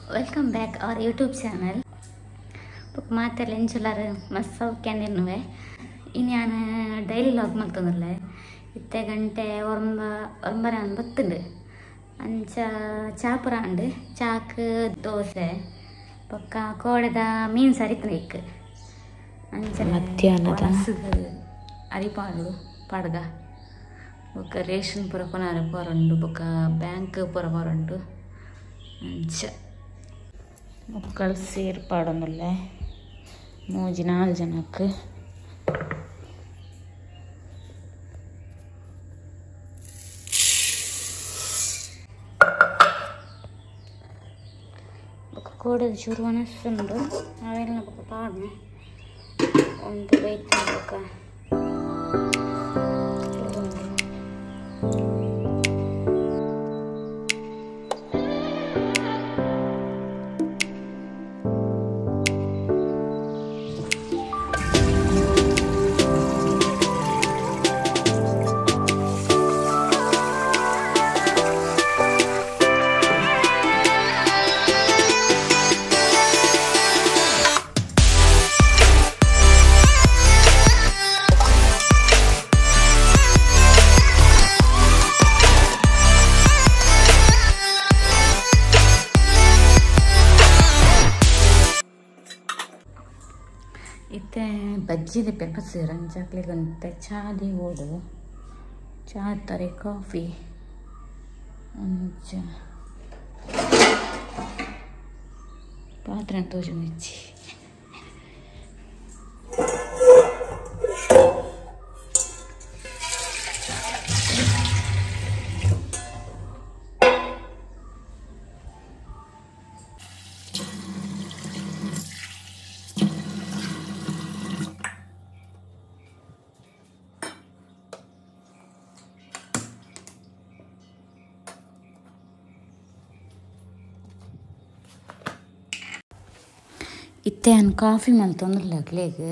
Welcome back our YouTube channel. ಬೊಕ್ಕ ಮಾತೆರ್ಲ ಎಂಚುಲಾರ್ ಮಸ್ತ್ ಸೌಖ್ಯ ಇನ್ನು ಯಾನ್ ಡೈಲಿ ಲಾಗ್ ಮಲ್ತೊಂದುಲ್ಲೆ ಇತ್ತೆ ಗಂಟೆ ಒಂಬರ ಬತ್ತುಂಡು ಅಂಚ ಚಾಪುರ ಅಂಡು ಚಾಕ್ ದೋಸೆ ಬೊಕ್ಕ ಕೋಡೆದ ಮೀನು ಸರಿತನ ಇಕ್ ಅಂಚ ಮಧ್ಯಾಹ್ನದ ಅರಿಪಾಡು ಪಾಡ್ಗ ಬೊಕ್ಕ ರೇಷನ್ ಪೂರ ಕೊನಾರ ಪೋರುಂಡು ಬೊಕ್ಕ ಬ್ಯಾಂಕ್ ಪೂರ ಪೋರುಂಡು ಅಂಚ ಮಕ್ಕಳು ಸೇರ್ ಪಾಡೊಂದುಲ್ಲೆ ಮೂಜಿ ನಾಲ್ ಜನಕ್ಕೆ ಬೊಕ್ಕ ಕೋಡೆದ ಚೂರು ಒಣಸುಂಡು ಅವೆಲ್ಲ ಬೊಕ್ಕ ಪಾಡ್ನೆ ಒಂದು ಬೈತ ಬೊಕ್ಕ ಇತ್ತೆ ಬಜ್ಜಿ ಪೆಪ್ಪಸೀರ್ ಅಂಚಾಕ್ಲಿಗಂತೆ ಚಾ the ಓಡು ಚಾ ತಾರೆ ಕಾಫಿ ಅಂಚ ಪಾತ್ರೆ ತೋಜೊಂದಿಜ್ಜಿ ಇತ್ತೆ ಯಾನ್ ಕಾಫಿ ಮಲ್ತೊಂದುಲ್ಲೆ ಅಕ್ಲೆಗ್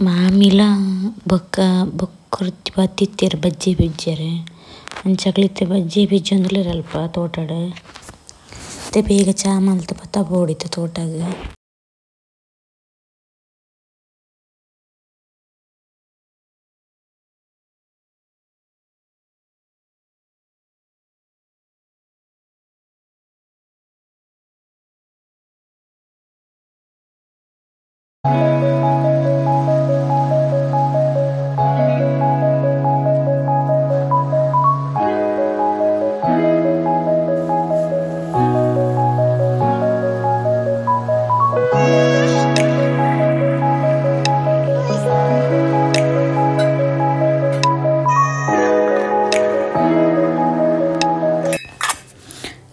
ಮಾಮಿಲ ಬೊಕ್ಕ ಬೊಕ್ಕೊರ್ತಿ ಬತ್ತಿತ್ತೆರ್ ಬಜ್ಜಿ ಬಿಜ್ಜೆರೆ ಅಂಚ ಅಕ್ಲ್ ಬಜ್ಜಿ ಬಿಜ್ಜೊಂದುಲ್ಲೆರ್ ಅಲ್ಪ ತೋಟಡ್ ಇತ್ತೆ ಬೇಗ ಚಾ ಮಲ್ತ್ ಪತ್ತ ಬೋಡಿತ್ತು ತೋಟಗ್.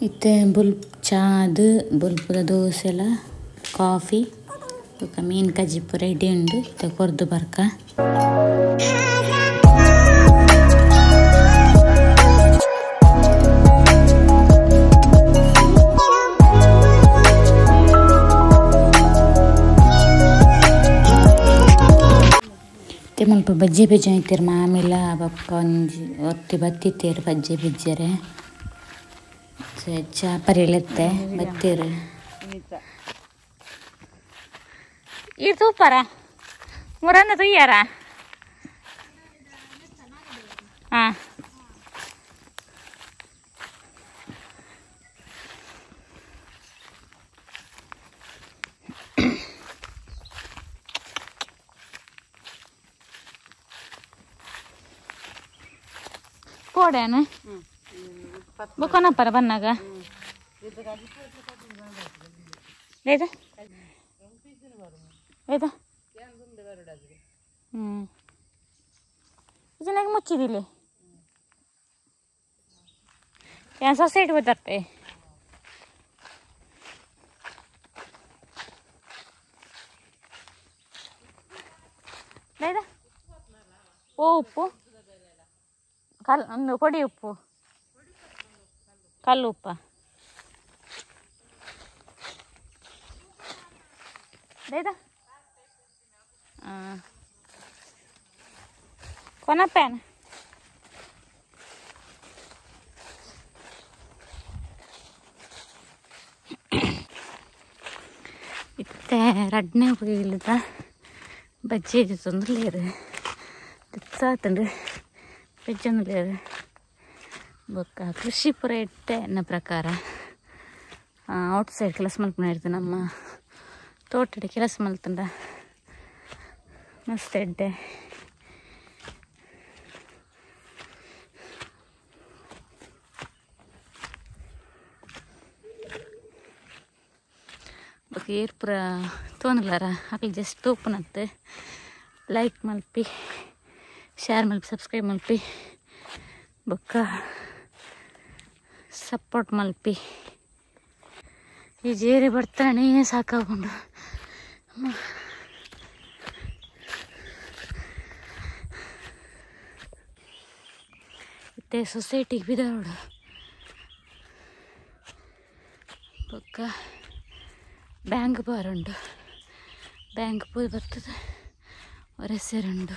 ಇತ್ತೆ ಬುಲ್ಪ್ ಚಾದ್ ಬುಲ್ಪುದ ದೋಸೆಲ ಕಾಫಿ ಬೊಕ್ಕ ಮೀನ್ ಕಜಿಪು ರೆಡಿ ಉಂಡು ಇತ್ತೆ ಕೊರ್ದು ಬರ್ಕ. ಇತ್ತೆ ಮುಲ್ಪ ಬಜ್ಜಿ ಬಿಜ್ಜೊಂದಿತ್ತೆರ್ ಮಾಮಿಲ ಬೊಕ್ಕ ಒಂಜಿ ಒರ್ತಿ ಬತ್ತಿತ್ತೆರ್ ಬಜ್ಜಿ ಬಿಜ್ಜೆರೆ ಚಾ ಪರಿಲೆತ್ತೆ ಬತ್ತೀರು ಈ ತೂಪಾರ ಮುರನ್ನ ತುಯ್ಯಾರ ಹಾಂ ಕೋಡೇನ ಬೊಕೊನಪ್ಪರ ಬನ್ನಾಗ ಲೇದ ಲೇದ ಇದನ್ನಾಗ ಮುಚ್ಚಿದಿಲ್ಲ ಏನು ಸೊಸೈಟಿ ಬರ್ತೆ ಲೇದ ಓ ಉಪ್ಪು ಕಲ್ ಒಂದು ಕೊಡಿ ಉಪ್ಪು ಕಲ್ಲು ಉಪ್ಪ ಹಾಂ ಕೊನಪ್ಪೇನ ಇತ್ತೆ ರಡ್ನೆ ಪೊಯ್ಯಿಲ್ದ ಬಜ್ಜಿ ತೊಂದಲೇರು ಸಾತುಂಡು ಬೆಜ್ಜೊಂದುಲ್ಲೆರ್ ಬೊಕ್ಕ ಕೃಷಿ ಪೂರ ಎಡ್ಡೆ ಎನ್ನ ಪ್ರಕಾರ ಔಟ್ ಸೈಡ್ ಕೆಲಸ ಮಲ್ಪುನ ನಮ್ಮ ತೋಟಡ್ ಕೆಲಸ ಮಲ್ತುಂಡ ಮಸ್ತ್ ಎಡ್ಡೆ ಬೊಕ್ಕ ಏರ್ ಪೂರ ತೋನುಲಾರ ಅಕ್ಲು ಜಸ್ಟ್ ತೂಪುನತ್ತು ಲೈಕ್ ಮಲ್ಪಿ ಶೇರ್ ಮಲ್ಪಿ ಸಬ್ಸ್ಕ್ರೈಬ್ ಮಲ್ಪಿ ಬೊಕ್ಕ ಸಪೋರ್ಟ್ ಮಲ್ಪಿ ಈ ಜೇರಿ ಬರ್ತಾನೆ ಸಾಕಾಗೊಂಡು ಇತ್ತೆ ಸೊಸೈಟಿಗೆ ಬಿದೋಡು ಬೊಕ್ಕ ಬ್ಯಾಂಕ್ ಬಾರುಂಡು ಬ್ಯಾಂಕ್ ಪೂರ ಬರ್ತದೆ ಒರೆಸೆರುಂಡು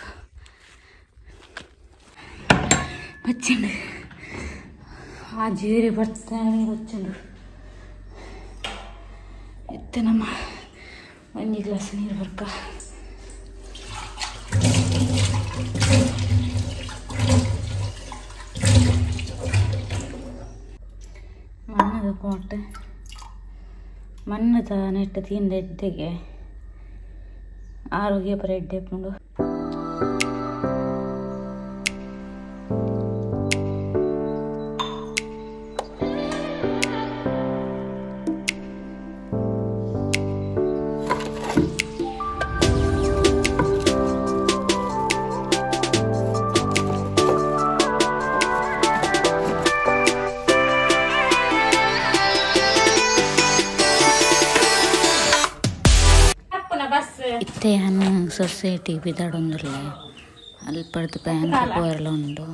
ಬಚ್ಚಿಂಡು ಆ ಜೀರಿ ಬರ್ತಾನೆ ಬಚ್ಚಿಂಡು ಇತ್ತೆ ನಮ್ಮ ಒಂಜಿ ಗ್ಲಾಸ್ ನೀರು ಬರ್ಕ ಮಣ್ಣದ ಕೋಟೆ ಮಣ್ಣದ ನೆಟ್ಟ ತಿಂದ ಎಡ್ಡೆಗೆ ಆರೋಗ್ಯ ಪರ ಎಡ್ಡೆ ಪುಂಡು ಇತ್ತೆ ಯಾನ್ ಸೊಸೈಟಿ ಬಿದಾಡೊಂದುಲ್ಲೆ ಅಲ್ಪಡ್ದು ಬ್ಯಾಂಕ್ ಪೋಯೆರ್ಲ ಉಂಡು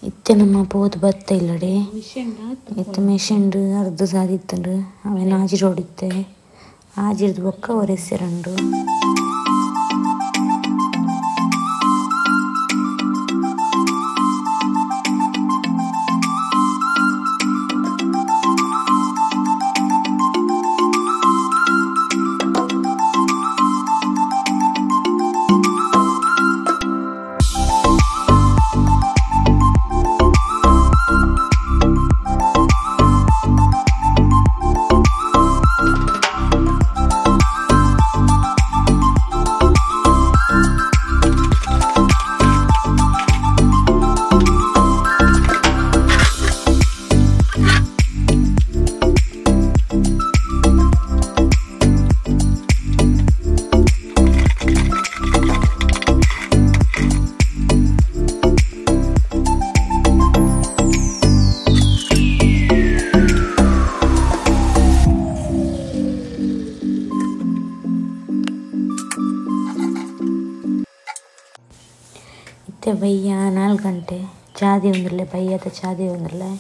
ಇತ್ತೆ ನಮ್ಮ ಪೋದು ಬತ್ತ ಇಲ್ಲಡೆ ಇತ್ತೆ ಮೆಷಿನ್ ಅರ್ಧ ಸಾದಿತ್ತುಂಡು ಅವೆನ್ ಆಜಿ ರೋಡ್ ಇತ್ತೆ ಆಜಿರ್ದು ಬೊಕ್ಕ ಒರೆಸೆರುಂಡು ಇತ್ತೆ ಬಯ್ಯ 4 ಗಂಟೆ ಚಾದಿ ಉಂದುಲ್ಲೆ ಬಯ್ಯದ ಚಾದಿ ಉಂದುಲ್ಲೆ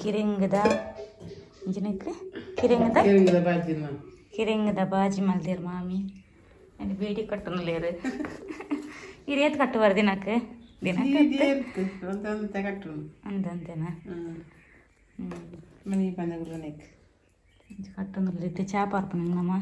ಕಿರಿಂಗದ ಇಂಜಿನಕ್ಕೆ ಕಿರಿಂಗದ ಕಿರಿಂಗದ ಬಾಜಿ ಕಿರಿಂಗದ ಬಾಜಿ ಮಲ್ದೇರ್ ಮಾಮಿ ಅದು ಬೇಡಿ ಕಟ್ಟುನಲೇರು ಇರೇತ್ ಕಟ್ಟುವರ್ ದಿನಕ್ಕೆ ದಿನಕ್ಕೆ ಒಂದಂತೆ ಕಟ್ಟು ಅಂದಂತೆನಾ ಮನಿ ಬಂದಗುಲನೆಕ್ ಕಟ್ಟುನಲ್ಲ ಚಾ ಪಾರ್ಪಣ ನಮ್ಮ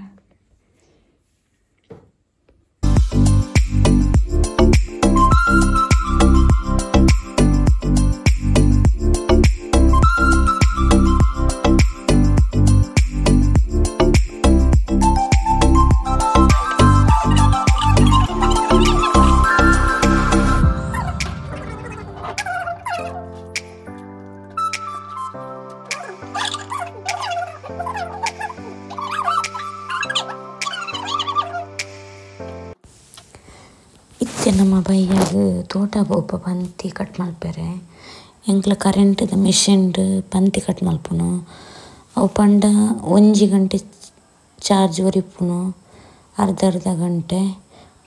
ತೋಟ ಪೋಪ ಪಂತಿ ಕಟ್ ಮಲ್ಪೆರೆ. ಎಂಕ್ಲ ಕರೆಂಟ್ ದ ಮಿಷಿನ್ ಡ್ ಪಂತಿ ಕಟ್ ಮಲ್ಪುನು. ಅವು ಪಂಡ ಒಂಜಿ ಗಂಟೆ ಚಾರ್ಜ್ ಒರಿಪುನು ಅರ್ಧ ಅರ್ಧ ಗಂಟೆ.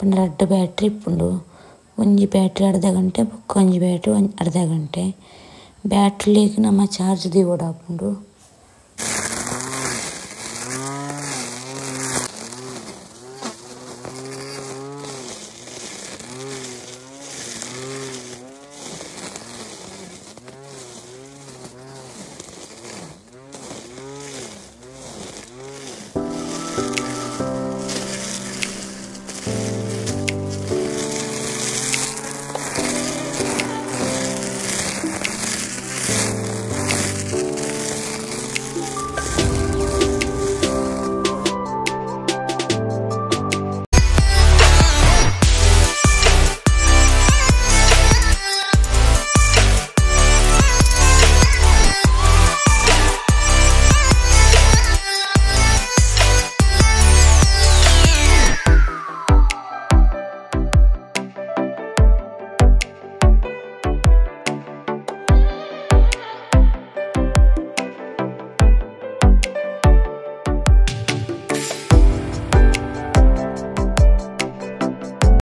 ಪಂಡ ರಡ್ಡ್ ಬ್ಯಾಟ್ರಿ ಇಪ್ಪುಂಡು. ಒಂಜಿ ಬ್ಯಾಟ್ರಿ ಅರ್ಧ ಗಂಟೆ ಬೊಕ್ಕ ಒಂಜಿ ಬ್ಯಾಟ್ರಿ ಅರ್ಧ ಗಂಟೆ. ಬ್ಯಾಟ್ರಿಲೆಗ್ ನಮ ಚಾರ್ಜ್ ದೀವೊಡಾಪುಂಡು.